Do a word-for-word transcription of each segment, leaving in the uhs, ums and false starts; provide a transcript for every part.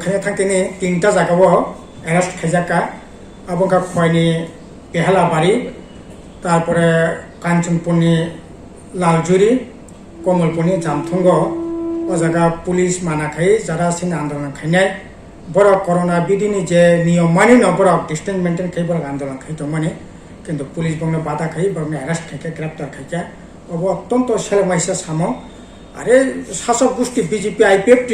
Thangkhe thangkhe ni tinta jaga o arrest khaijak kha. Abo wngkha Khwaini Behalabari, tarpore Kanchanpur ni Laljuri, Komolpur ni Jamthungo. O jaga police mana khai jara sini andolon khainai. Borok corona bidi ni je niyom mani no borok distance maintain khai borok andolon khai tongmani. Kintu police bokno bada khai borokno arrest khaikha, greptar khaikha. Obo ottonto selengmaisa samung. Are sasok gusti B J P I P F T,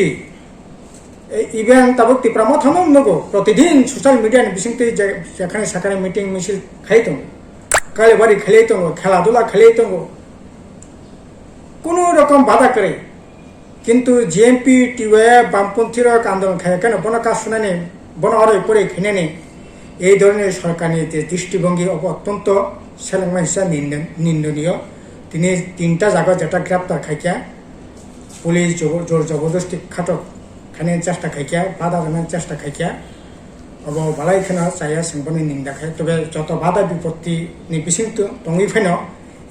e, even tabuk Tipra Motha no nugo, protidin social media ni bisingtwi je, jekhane sakhane meeting misil khai tongo, kalibari khlai tongo, khela dula khlai tongo, kunu rokom bada kwrwi. Kintu G M P, T Y F, Bamponthi rok andolon khai kheno bono kasunani, bono oroi poroi khainani, ei dhoroner sorkarni je dristibhongi obo ottonto selengma hisa nindo-, nindoniyo. Tini tinta jaga jeta greptar khaikha. Police jobo-, jor jobordosti khatok khainani chesta khaikha, bada rwnani chesta khaikha. Obo balai kheno chaya, chwng bono ninda khai. Tobe joto bada bipotti ni bising to-, tongwi phano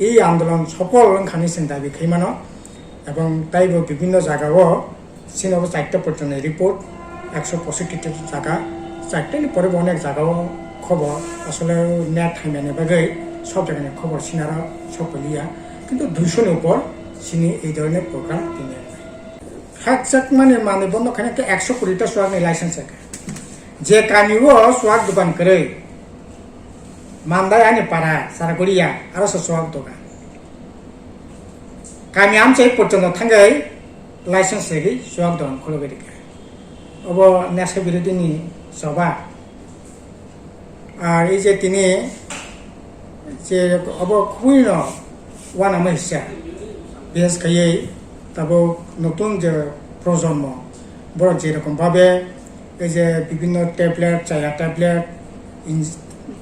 ei andolon sopol wngkhani chwng dabi khaimano. Ebong taibo bibinno jagao chini obo charta porjonto report, ekso posotti jaga, charta ni pore bo onek jagao khobor, asole net hamyani bagwi sob jagani khobor sinaro sopiliya. Kintu duiso ni upor chini ei dhoroner program tini. Hakjakmani manwi bondo khaina khe ekso kuri ta chuwak ni license rwkha. Je kami o chuwak dogan kwrwi, Mandai ani para, Sarakuliya, aro se chuwak dogan. Kami amchai porjonto thangwi license rwgwi chuwak dogan khulugwi rwkha. Obo nesha birodhi ni choba. Ar ei je tini je obo khubui no uanama hisa, bises khaiwi tabuk notun je projonmo, borok je rokom bhabe ei je bibinno tablet, chaya tablet, in-,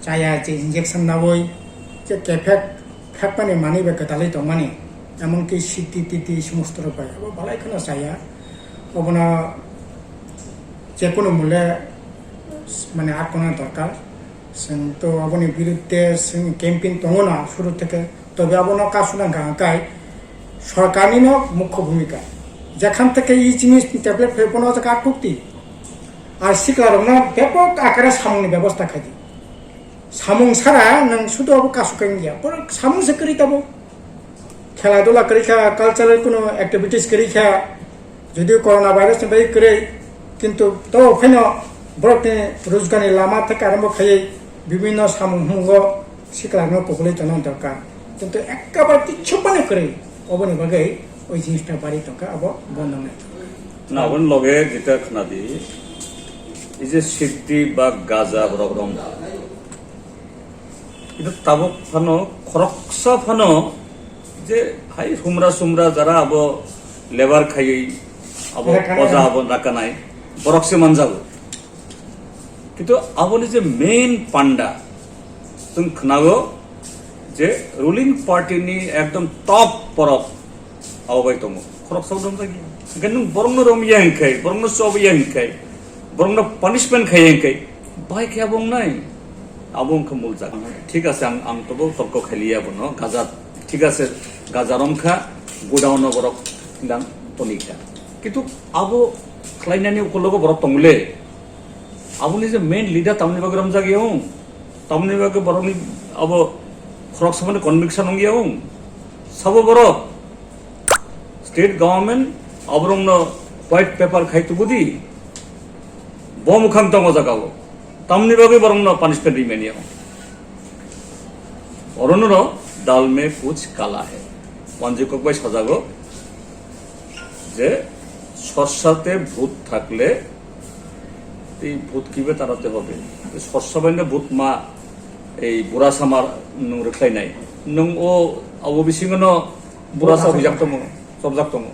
chaya je injection nawi je kephek phekmani manwi bai kwtalwi tongmani, emonki siti titi somosto rok bai abo balai kheno chaya. Obono jekunu mole mane atkona dorkar. Chwng to aboni birudde chwng campaign tongo na suru theke, tobe abono kasuna hwnkha hwnkhe sorkarni no mukho bhumika. Jekhan theke e jinis tablet phai bono jaga atkukti. Ar sikla rokno bepok akare samungni bebosta khaidi. Samung sara nwng sudu abo kasuk khe wngya. Borok samung se kwrwi tabuk. Khela dula kwrwi kha, cultural kuno activities kwrwi kha, jodio corona virus ni bagwi kwrwi, kintu to pheno borokni rojgarni lama theke arombo khaiwi bibinno samung hungo sikla no kubulwi tongna dorkar. Kintu ekkabar kichu phano kwrwi, oboni bagwi oi jinista bari tongkha, abo bondo nai. Na, aboni loge jeta khnadi, ei je siddhi ba gaja borok romkha. Kintu tabuk phano khoroksa phano je hai humra sumra jara abo labour khaiwi abo rakanai. Poja abo rakanai, borok se manjago. Kintu aboni je main panda chwng khnago je ruling party ni ekdom top borok abo bai tongo. Khoroksa romjak ya. Hingke nwng borokno romya hingke, borokno chobya hingke, borokno punishment khaiya hingke, bai khe abo wngnai? Abo wngkha muljak. Thik ase, ang, ang tobo torko khailiya bono. Gaja, thik ase, gaja romkha, godown o borok dang tonikha. Kintu abo khlainani ukologo borok tongmole. Aboni je main leader tamni bagwi romjak ya wng? Tamni bagwi borokni abo khoroksa mani conviction wngya wng? Sabo borok? State government aborokno white paper khai tubudi, bo mukhang tongo jagao, tamni bagwi borokno punishment rimani o. Orono dal mein kuch kala hai. Wanjwi kok bai sajago je sorsate bhut thakle ei bhut kibe tarate hobe. Sorsa bai no bhut ma, ei bura samar nung rwkhlai nai. Nung o abo bisingo no bura sa bujak tongo, chopjak tongo.